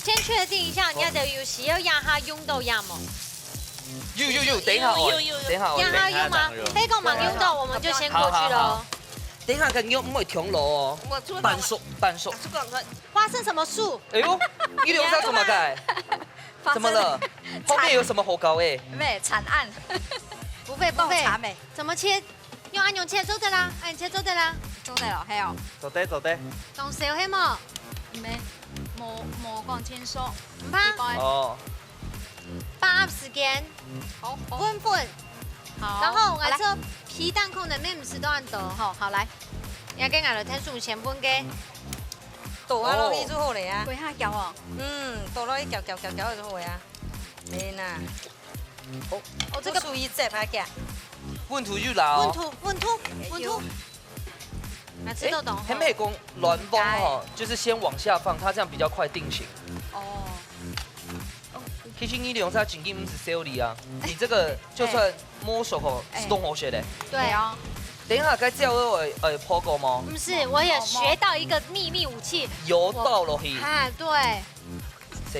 先確定一下，你兜有需要這下用到這無？ 有，有，有，等一下哦，有，有，有。等一下哦。讓他用嗎？等一下用。可以跟我們用到，我們就先過去了哦。好，好，好。等一下个肉毋會忒老哦。我做得。半熟，半熟。啊，這個，花生什麼素？哎喲，你兩儕做麼个？怎麼了？後面有什麼好搞的？沒，慘案。不會，不會。泡茶沒？怎麼切？用恁樣切做得啦，恁樣切做得啦。做得哦，係哦。做得，做得。當燒係無？沒，無，無講清楚。毋怕。一般。哦。 把握時間，好，好。分分。好，然後𠊎做皮蛋可能毋使到恁多。好，好，來。你愛跟𠊎來聽書先分个。倒落去就好了啊。過下攪哦。嗯，倒落去攪攪攪攪就好了啊。哎呐，哦，哦，這個不屬於這拍嘅。溫度又老。溫度，溫度，溫度。那吃豆懂吼。哎，還沒講卵黃哦，就是先往下放，它這樣比較快定型。哦。其實你兩隻正經毋係小李啊，你這個就算摸熟吼，哎。係當好食个。對哦。等一下該叫我呃，呃，破功嗎？不是，我也學到一個秘密武器。油倒落去。啊，對。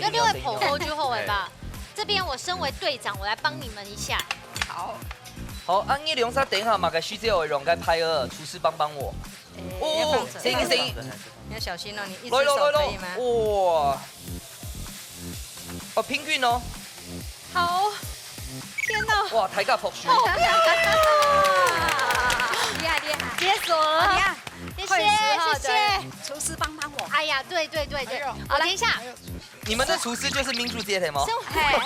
就另外捧過去後尾吧。這邊我身為隊長，我來幫你們一下。好。好，啊，你兩儕等一下嘛，該需要有人該拍呃，廚師幫幫我。哎，哦，要放手，聲音，聲音。放手。你要小心哦，你一隻手可以嗎？來，來，來，來，哇。哦，平均哦。好，天哪。哇，大家拍手。好漂亮。厲害，厲害。解鎖了。好，厲害。謝謝，快死了，謝謝。對，廚師幫幫我。哎呀，對，對，對，對。哎呦。好，等一下。哎呦。 你們的廚師就是明珠姐，對嗎？是，嘿。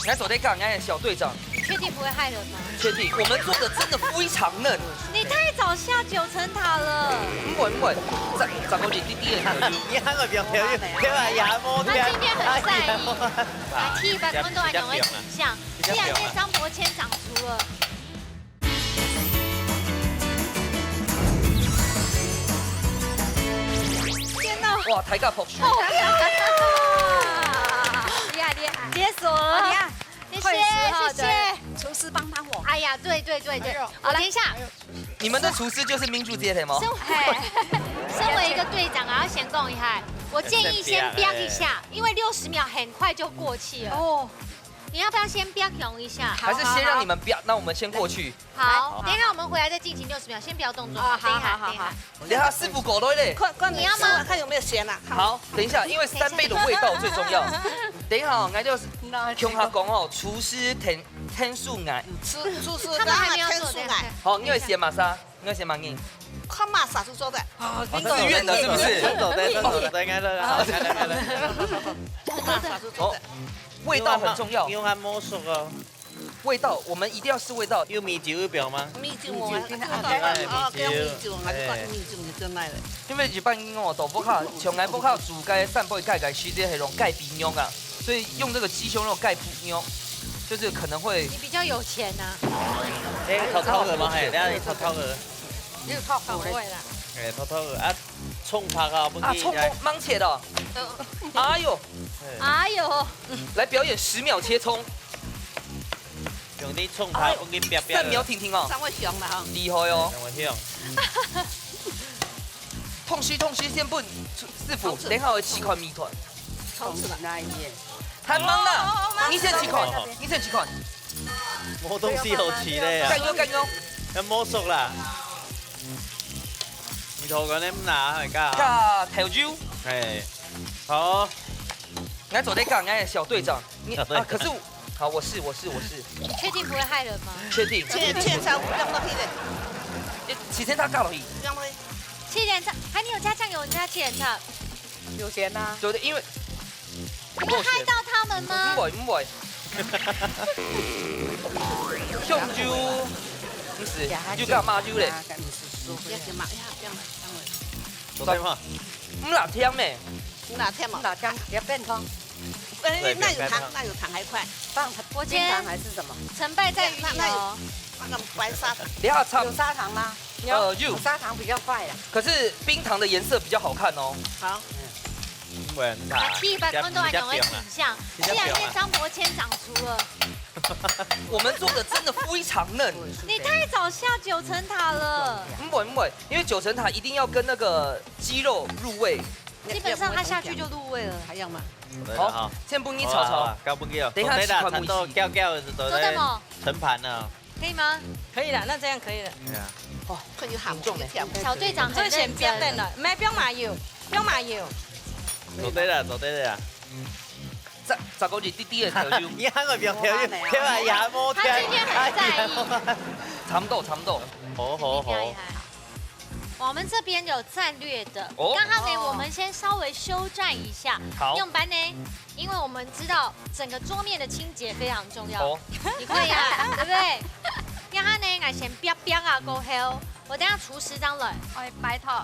你還走在幹，你還小隊長。你確定不會害人嗎？確定，我們做的真的非常嫩。你太早下九層塔了。毋會，毋會，十，十個月弟弟的。你還會表表演，表演也無聽。他今天很在意。啊，七百分都還講會緊張，你兩天張伯謙長出了。 天哪！哇，大家拍手。哦，厲害，厲害。解鎖了。好，厲害。謝謝，快死了，謝謝。對，廚師幫幫我。哎呀，對，對，對，對。哎呦。好，等一下。哎呦，廚師。你們的廚師就是明珠姐，對嗎？身，嘿，身為一個隊長啊，要先講一下，我建議先煏一下，因為六十秒很快就過期了。哦。你要不要先煏一下？還是先讓你們煏，那我們先過去。 好，好。等一下我們回來再進行六十秒，先不要動作。哦，等一下，好，好，好，等一下。好。等一下師傅過來咧。看，看，你要嗎？看有沒有鹹啊？好，等一下，因為三杯的味道最重要。等一下哦，𠊎就共下講哦，廚師天，天數𠊎。廚，廚師，他們還沒有做，等一下。好，你愛鹹麼儕？你愛鹹麼人？看麼儕就做得。啊，哦，自願的是不是？真的，真的，真的，應該的，應該的，應該的。看麼儕就做得。哦，味道很重要。牛還無熟哦。 味道，我們一定要試味道。有米酒有放嗎？米酒無啊，米酒，啊，啊，啊，啊，米酒，啊，米酒，啊，哎。米酒你真來了。因為一般人哦，到屋下，像𠊎屋下煮該三杯雞个時節，係用雞髀肉啊，所以用這個雞胸肉蓋肉，就是可能會你比較有錢啊。哎，偷偷的嗎？哎，等下你偷偷的。你有偷偷的。不會啦。哎，偷偷的啊，蔥白啊，不啊，蔥白，芒切的。嗯。哎呦，哎。哎呦。來表演十秒切蔥。 用你蔥白分佢煏煏。哎呦，三秒定定哦。上位香了哈。厲害哦。上位香。同時，同時先分師傅，好吃。等下會試看麵團。好吃了。那一面。還吂啦，哦，哦，哦，你先試看，哦。你先試看。無東西好試咧啊。加油，加油。要無熟啦。你頭殼你毋拿，係加。加豆油。嘿，好。𠊎做得講，𠊎係小隊長。 你，啊，可是我，好，我試，我試，我試。你確定不會害人嗎？確定。七層塔放落去咧。欸，七層塔加落去。放落去。七層塔，還你有加醬油，你加七層塔。有鹹啊。對不對？因為你會害到他們嗎？毋會，毋會。香油，毋係，就加麻油咧。不要緊嘛，哎呀，不要了，不要了。做得嗎？毋辣忝咩？毋辣忝哦。毋辣忝，不要變湯。 哎，對，那有糖，不要不要不要。那有糖還快。放冰糖還是什麼？成敗在於你哦。那，那有那個白砂糖。等一下，差不多。有砂糖嗎？呃，有。有砂糖比較快啦。可是冰糖的顏色比較好看哦。好。嗯，不然它啊，七百分都還趕快比較，比較不用啊。這兩天張伯謙長出了。我們做的真的非常嫩。你太早下九層塔了。不會，不會，因為九層塔一定要跟那個雞肉入味。 基本上它下去就入味了。還要嗎？好，好了哈。先分你炒炒。好了，好了，交分佢哦。等一下試看味緒。做得啦，差不多攪攪就做得。做得嗎？盛盤了。可以嗎？可以了，那這樣可以了。對啊。哦，看有鹹，有甜。小隊長很認真。這先不要等了，毋係，不用麻油，不用麻油。做得啦，做得啦。十，十個一滴滴的調酒。你還會不要調酒？不要啊，也無調。他今天很在意。差不多，差不多。好，好，好。今天厲害。 我們這邊有戰略的，哦。剛剛呢，哦。我們先稍微休戰一下。好。仰般呢？因為我們知道整個桌面的清潔非常重要。哦。你會呀，對不對？仰般呢，𠊎先煏煏啊，過後，我等下廚師正來。哎，拜託。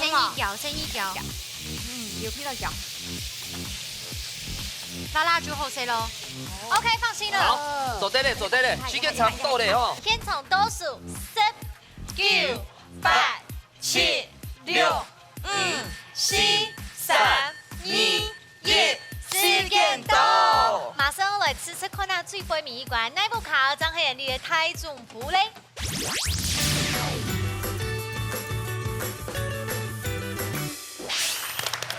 先一攪，先一攪。嗯，有味道攪。辣辣就好勢咯。OK，放心了。好，做得了，做得了，時間差不多了吼。現場倒數，十、九、八、七、六、五、四、三、二、一，時間到。馬上來試試看啊，最背尾一關，哪一部卡正係你个大丈夫咧？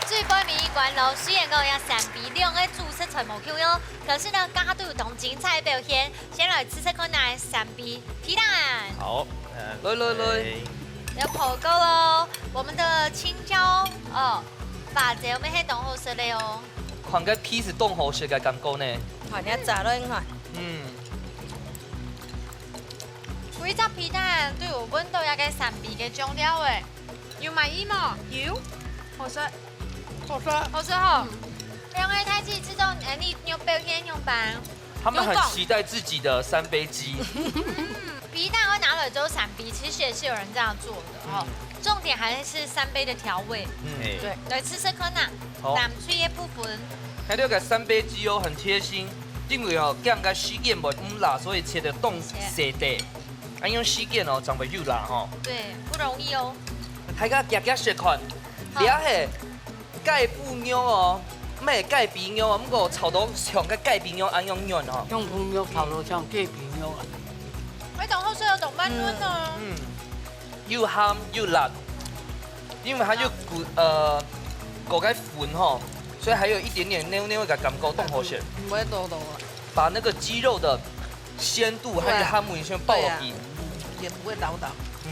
最背尾一關咯，雖然講這三杯兩个主食全無共樣，可是呢，各下都有當精彩个表現。先來試試看哪个三杯，皮蛋。好，呃，來，來，來。哎。要破功咯，我們的青椒哦，花椒乜係當好食个哦。看該皮是當好食个感覺呢。看你炸了，你看。嗯。 每隻皮蛋都有搵到這个三杯个醬料誒，有滿意無？有，好食，好食，好食吼。兩个大姊試著，呃，你有表現樣般？他們很期待自己的三杯雞。嗯，皮蛋會拿來做三杯，其實也是有人這樣做的哦。嗯。重點還是三杯的調味。嗯。哎。對，來試試看吶。好。淡水个部分。還有个三杯雞哦，很貼心。 因為哦，驚該時間會毋辣，所以切得當細塊。恁樣時間哦，正會有辣吼。對，不容易哦。大家遽遽食看，好。這係雞脯肉哦，毋係雞髀肉哦，毋過炒到像該雞髀肉恁樣軟哦。用脯肉炒到像雞髀肉啊。哎，當好食哦，當慢嫩哦。嗯。 又鹹又辣，因為它又裹，呃，裹該粉吼，所以還有一點點黏黏个感覺，當好食。毋會老老啊。把那個雞肉的鮮度還有鹹味先爆落去。對啊。嗯，也不會老老。嗯。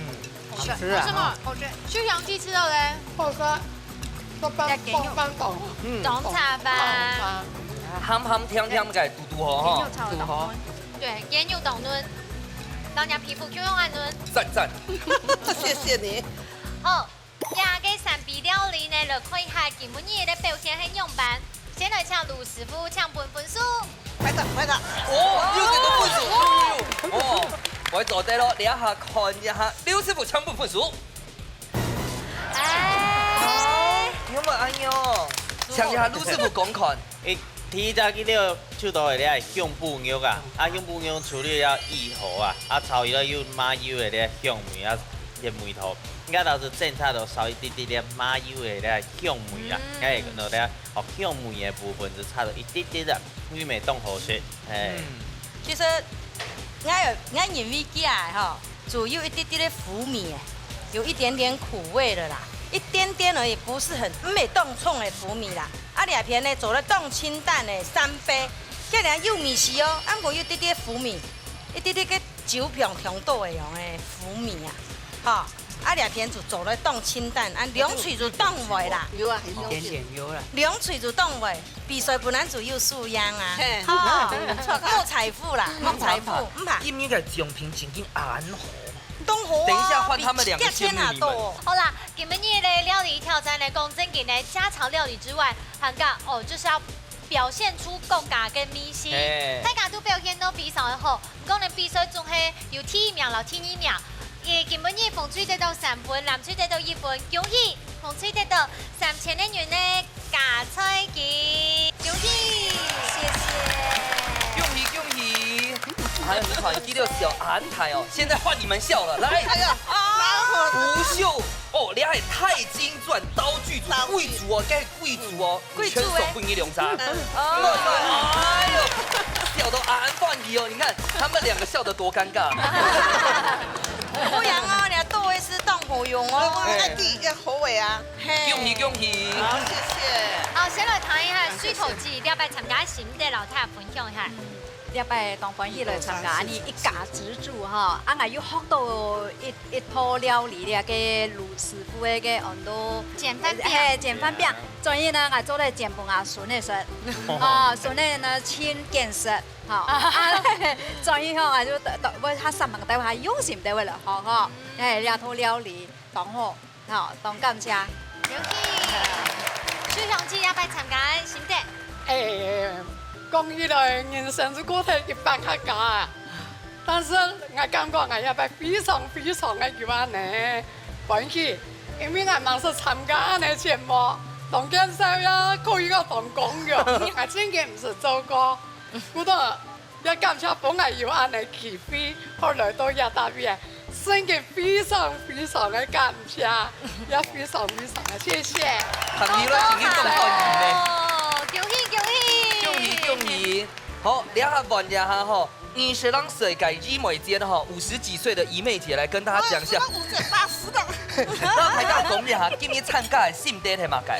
好吃啊。好吃嗎？好吃。秀香雞試著咧？好吃啊。都放，要給肉。放，放，嗯。當差吧。鹹鹹甜甜个，堵堵好吼。給肉炒得當好。 對，雞肉當嫩，當然皮膚就用恁嫩。讚讚。謝謝你。好，這个三杯料理呢，來看一下今晡日个表現係樣般。先來請盧師傅請分分數。拍掌，拍掌。哦，又給個分數，哦，我做得咯，這下看一下，盧師傅請分分數。哎。有無恁樣？請一下盧師傅講看。 誒，第一隻佢兜就到个這个香檳肉啊，啊，香檳肉處理了以後啊，啊，炒起來有麻油个這个香味啊，這味道。應該倒係正差到少一滴滴个麻油个這个香味啊，嗯。該个到這个，哦，香味个部分就差到一滴滴啦，味味當好食，嘿。嗯。其實，𠊎有，𠊎認為佢啊，吼， 就有一滴滴个苦味誒，有一點點苦味了啦。一點點而已，不是很，毋係當重个苦味啦。啊，這片呢，做得當清淡个三杯，雖然有味緒哦，啊，毋過有一滴滴个苦味，一滴滴个酒香忒多个樣个苦味啊，吼。啊，這片就做得當清淡，啊，涼脆就當會啦。有啊，很有趣。一點點有了。涼脆就當會。 比賽本來就有輸贏啊，嘿，吼，有財富啦，有財富，毋怕。今日个獎品正經恁好。當好啊，等一下換他們兩個羨慕你們。比一千啊多。好啦，今晡日个料理挑戰呢，講正經个家常料理之外，還有哦，就是要表現出各家个魅力。嘿。大家都表現到非常个好，毋過呢，比賽總係有第一名摎第二名。誒，今晡日紅隊得到三分，藍隊得到一分，恭喜紅隊得到三千个銀个加菜金，恭喜！謝謝。恭喜恭喜！還有你看，記得小安排哦，現在換你們笑了，來。哎呀，啊！不秀哦，你還太金鑽刀具組，刀具。貴族哦，該貴族哦。 貴族欸。全送分你兩張。嗯。哎呦，笑到恁歡喜哦！你看他們兩個笑得多尷尬。不然哦，你還多一絲當好用哦。我們弟也好个啊。嘿。恭喜恭喜！好，謝謝。好，先來談一下水桃姐，這擺參加心得摎大家分享一下。這擺當歡喜來參加，恁呢一家之煮吼，啊，𠊎又學到一一道料理，這个盧師傅个个安到煎飯餅。嘿，煎飯餅。 所以呢，𠊎做來煎分阿孫仔食。哦，孫仔呢，盡揀食，吼。啊，所以吼，𠊎就，𠊎較煞猛，但係用心在位了，吼，吼。哎，這道料理當好，吼，當感謝。恭喜！秀香姐這擺參加个心得。哎，講起來，人生就過忒一般客家啊。但是𠊎感覺𠊎這擺非常非常个有恁呢歡喜。 因為𠊎吂識參加恁呢節目，當見笑呀，可以講當光榮，𠊎真个毋識做過。不過，也感謝分𠊎有恁呢機會，好來到這搭位，真个非常非常个感謝，也非常非常个謝謝。含義了，真个當歡喜呢。哦，恭喜恭喜！恭喜恭喜！好，這下換這下吼， 二十零歲个怡妹姐吼，五十幾歲的怡妹姐來跟大家講一下。哦，說到五十、八十了。摎大家講一下，今日參加个心得係麼个？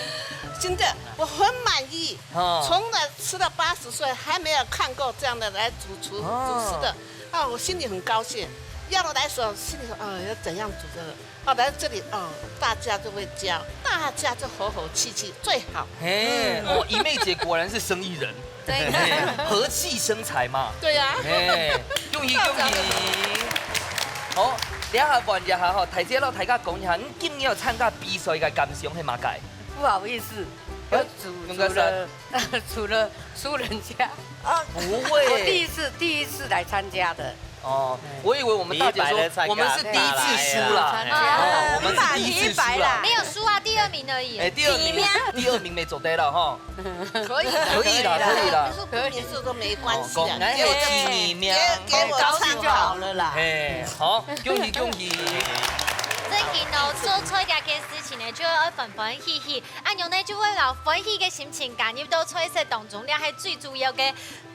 心得，我很滿意，哦。從來吃到八十歲還沒有看過這樣的來主廚，哦。主持的，啊，我心裡很高興。要我來說，心裡說，啊，要怎樣煮這個？ 哦，來這裡，哦，大家都會教，大家就和和氣氣最好。嘿，嗯。哦，怡妹姐果然是生意人。對。嘿，和氣生財嘛。對呀。嘿，恭喜恭喜！好，這下換一下吼，大姐摎大家講一下，你今日有參加比賽个感想係麼个？不好意思，哎，有主，用个啥？除了，除了輸人家。啊。不會。我第一次，第一次來參加的。 哦，我以為我們大姐說，第一擺來參加，我們是第一次輸啦。哎，哦，我們是第一次輸啦。一百啦。沒有輸啊，第二名而已。哎，第二名，第二名。第二名無做得了哈。可以，可以啦，可以啦。可以。你說不名字都沒關係啊，哦，講，哎，給我，第二名，給我，給我參考了啦。哎，好，恭喜恭喜。正經哦，做菜這件事情呢，就愛歡歡喜喜，恁樣呢，就會摎歡喜个心情加入到菜色當中，這係最主要个。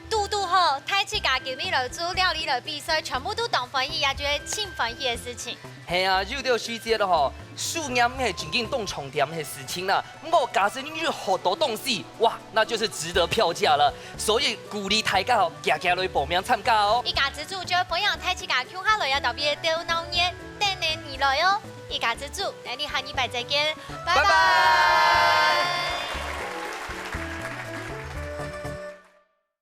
堵堵好，大自家今日來做料理來比賽，全部都當歡喜，也就係盡歡喜个事情。係啊，有兜時節吼，輸贏係正經當重點个事情啦。毋過假使你有學到東西，哇，那就是值得票價了。所以鼓勵大家吼，遽遽來報名參加哦。一家之煮就歡迎大自家共下來啊，特別鬥鬧熱，等等你來哦。一家之煮，𠊎等下禮拜再見，拜拜。拜拜。